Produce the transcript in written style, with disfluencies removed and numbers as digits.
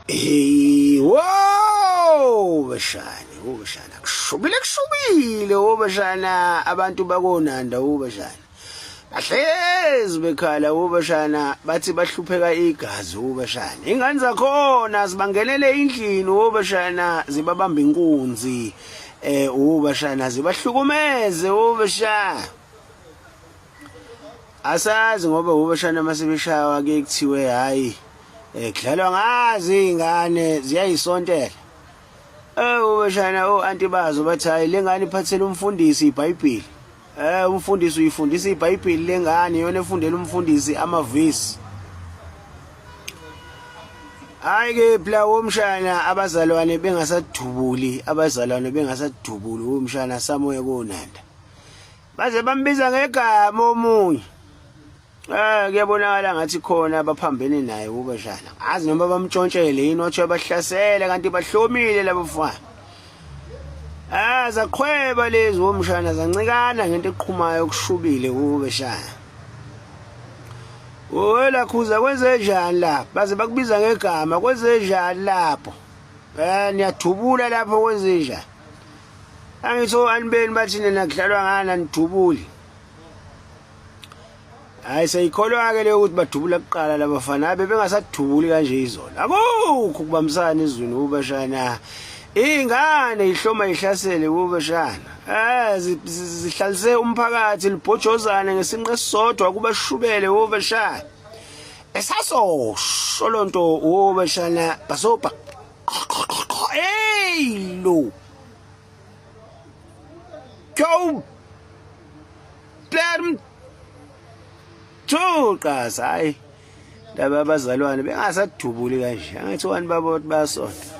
Hey, wow, bashana, wo bashana, kushubile kushubile, wo bashana, abantu bakonanda, wo bashana. Bahlezi bekhala wo bashana, bathi bahlupheka igazi wo bashana. Ingane zakhona zibangenele endlini wo bashana, zibabamba inkunzi. Eh, wo bashana zibahlukumeze wo bashana. Asazi ngoba ubashana masebeshawa ke kuthiwe hayi eh kudlalwa ngazi izingane ziyayisontela. Eh ubashana o anti bazo bathi hayi lengane iphathele umfundisi iBhayibheli. Eh umfundisi uyifundisa iBhayibheli lengane yona efundela umfundisi amavesi. Hayi ke phela womshana abazalwane bengasadubuli abazalwane bengasadubuli womshana samoya konanda. Baze bambiza ngegama omunye. Eh kuyabonakala ngathi khona abaphambene naye ubashana. Azi noma bamtshontshele yini wathi uyabahlasela kanti bahlomile labo mfana. Ah zaqhweba lezi womshana zancikana ngento eqhumayo okushubile kubeshana. Wela khuza kwenze njani lapho? Baze bakubiza ngegama kwenze njani lapho? Eh niyadubula lapho kwenze njani? Angithi oanibeni bathi nina kudlalwa ngani anidubuli. Hayi seyikholwa ke leyo ukuthi badubula kuqala labafana abe bengasadubuli kanje izolo. Akukho ukubambisana ezweni ubashana. Ingane ihloma ihlasele ubashana. Eh zihlalise umphakathi libhojozane ngesinqe esisodwa kubashubele ubashana. Esaso sholonto ubashana basoba. Hey lo. Go Blerm Thuqas hayi laba abazalwane bengasadubuli kanje angithi wani babo bayasonta.